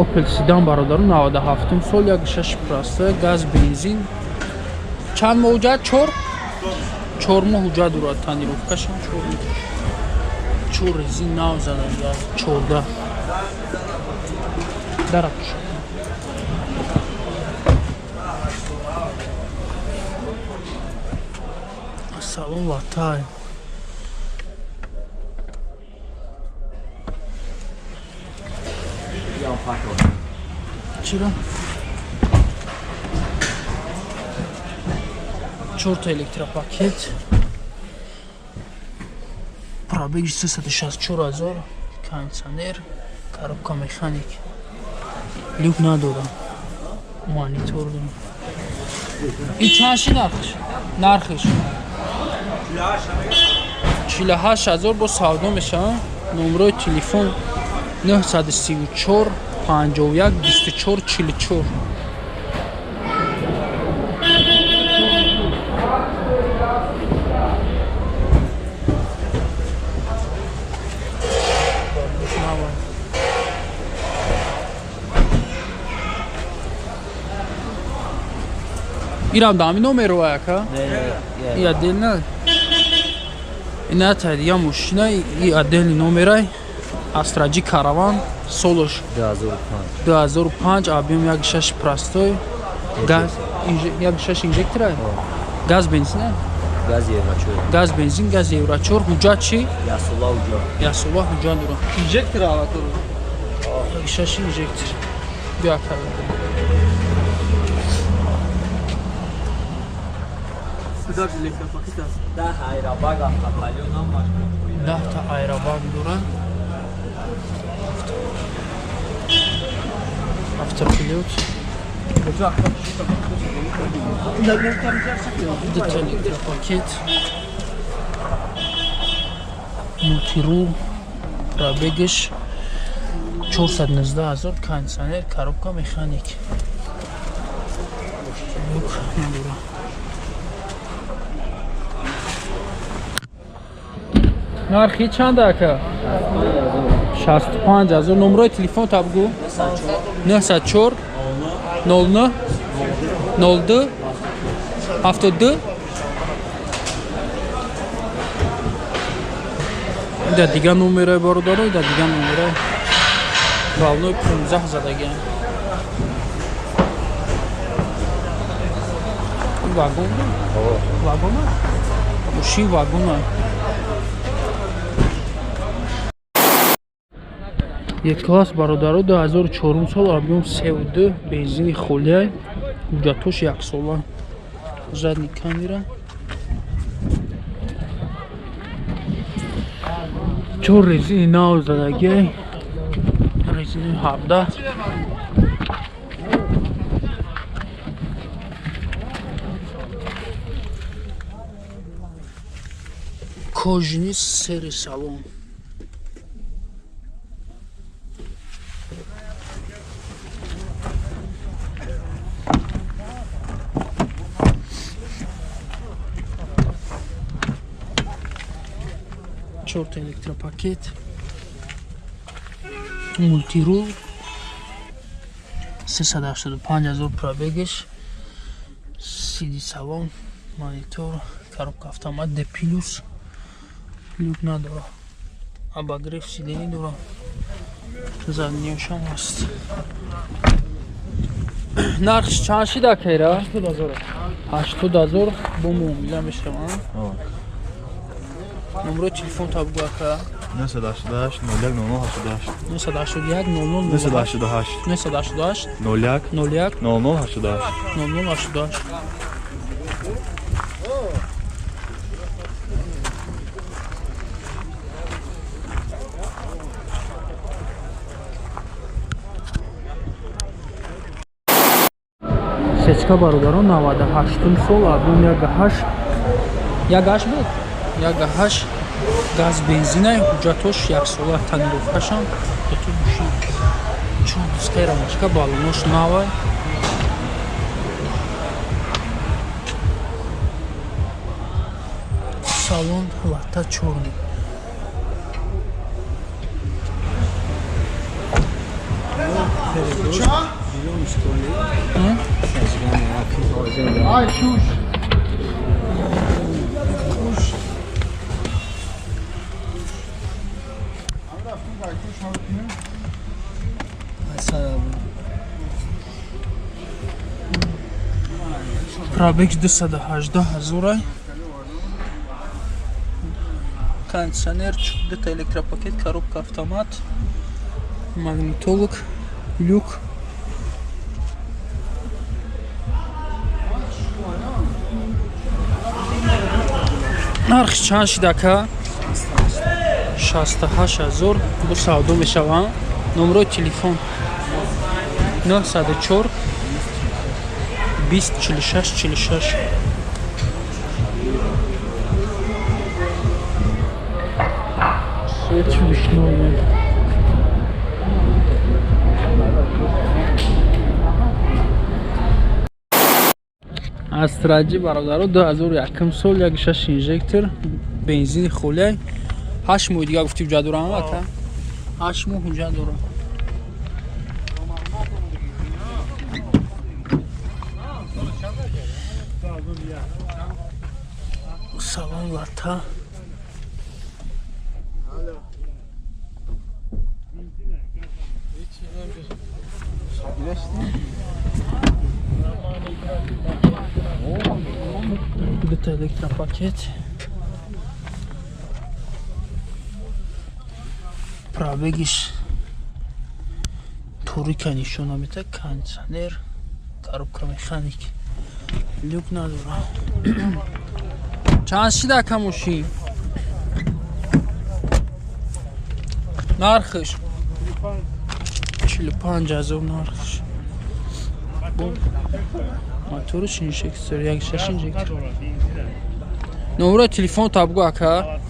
Opel Sedan бародару 97 сол 1.6 просто газ бензин. Чанд моҳ ҳуҷҷат? 4? 4 моҳ ҳуҷҷат дорад, тонировкашам 4 моҳ. 4 резин нав задан, 14. Дарапуш. Салон латай. Чиро? 4 электропакет. Пробег 364 000, кондиционер, коробка механик. Люк надорам. Монитор дорам. И чанд ши нархш? Нархш 48 000 бо савдо мешавад. Номерои телефон 934 51 24 44. Ирам дами номеро ака? И отдельно. Ина та дига мошина и отдельный номерай. Astra G Caravan солош 2005 объем 1.6 простой газ 1.6 инжектора газ бензин газ евро 4 газ бензин газ евро 4 ҳуҷҷат чи ясула ҳуҷҷат ясула ҳуҷҷат дорад инжектор аватор 1.6 инжектор бия карда даҳта аэробаг дорад автопилот дута электропакет мультирул пробегаш 419 000 кондиционер коробка механик люк надорад. Нархи чанд ака? 65 000. Номерои телефон та бигӯ. 904 09 02 72. Да дига номерои бародаро, да дига номерои главной 15 задагиам. Вагон? Вагона? Мошин вагона. Е-класс бародаро 2004 сол объем 32 бензини холиай ҳуҷҷатош яксола задний камера 4 резини нав задагиай резини 17 кожини сери салон. Чорта электропакет, мультирул, 385 000 пробегаш, CD салон, монитор, коробка автомат D+, люк надора, обогрев сидений дора, заднийшам ҳаст. Нархш чанд шида кайра? 80 000 бо муомила мешаванд. Номерои телефон та бигӯ ака. 988 01 00 88 981 00 988 988 01 01 00 88 00 88. Сечка бародарон 98 сол объем 1.8 1.8 буд 1.8 газ бензинай ҳуҷҷатош яксола тонировкашам ҳуҷҷатош мошин чор дискаи рамашка балонош навай салон лата чорный. Пробег 218 ҳазорай. Кондиционер, дута электропакет, коробка автомат, магнитолог, люк. Нарх чанд шид ака? 68 ҳазор. Бо савдо мешаванд. Номерои телефон 904 20 46 46. Свет вишнёвый. Астраҷи бародаро 2001 сол 1.6 инжектор, бензини холиай. 8 моҳ дига гуфти ҳуҷҷат дорам ака? 8 моҳ ҳуҷҷат дорам. Салон лата. Дута электропакет. Пробегиш торика нишона мета, кондиционер, коробка механик. Люк надора. Чанд шида ака мошин? Нархиш 45 ҳазор нархиш. Моториш инжектор, 1.6 инжектор. Номерои телефон табгу ака?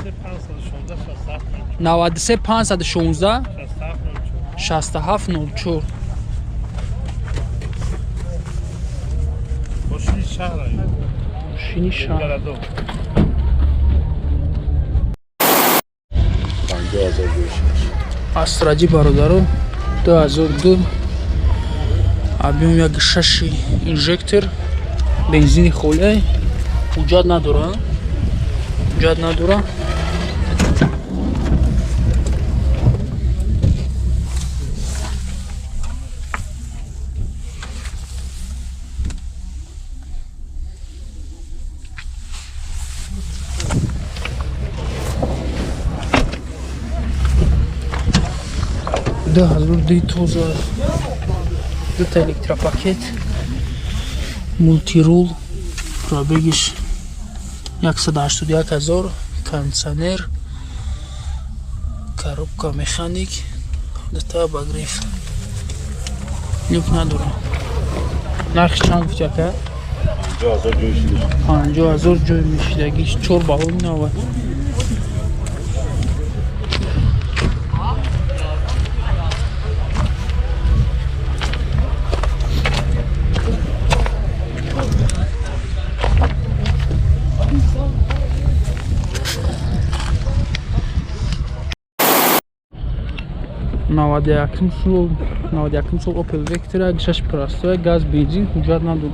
93 516 67 04. Мошини шаҳр. Астраҷи бародаро 2002 объем 1.6 инжектор, бензини холиай, ҳуҷҷат надора. Ҳуҷҷат надора. Ду ҳазор ду тоза, дута электропакет, мултирул, пробегиш 181 ҳазор, кондиционер, коробка механик, дута обогрев. Люк надора. Нархи чанд гуфти ака? 50 ҳазор ҷой мешидагиш, 4 баллон навад. Наваду якум сол Opel Vectra, 6 простой, газ, бензин, ҳуҷҷат надорад.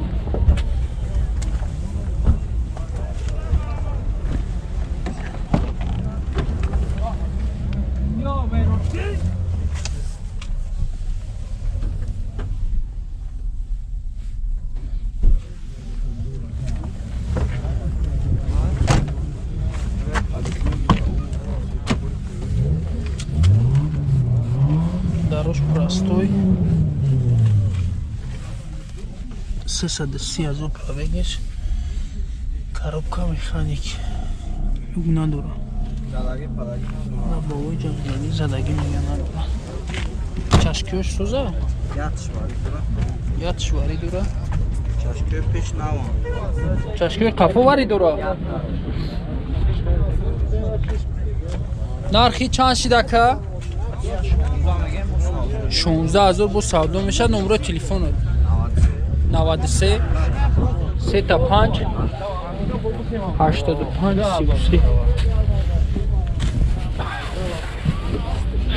Дорож простой. 330 ҳазор пробегиш. Коробка механик. Люк надора. На болои ҷангали задагӣ мега надора. Чашкиёш сӯза? Ятш варӣ дора. Чашкиёи пеш навон. Чашкиёи қафо варӣ дора. Нархи чанд шид ака? 16 ҳазор бо савдо мешавад. Номерои телефонот 93 35 85 33.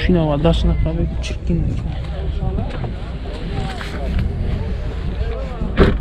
Шинава даст напабег чиркин мекунад.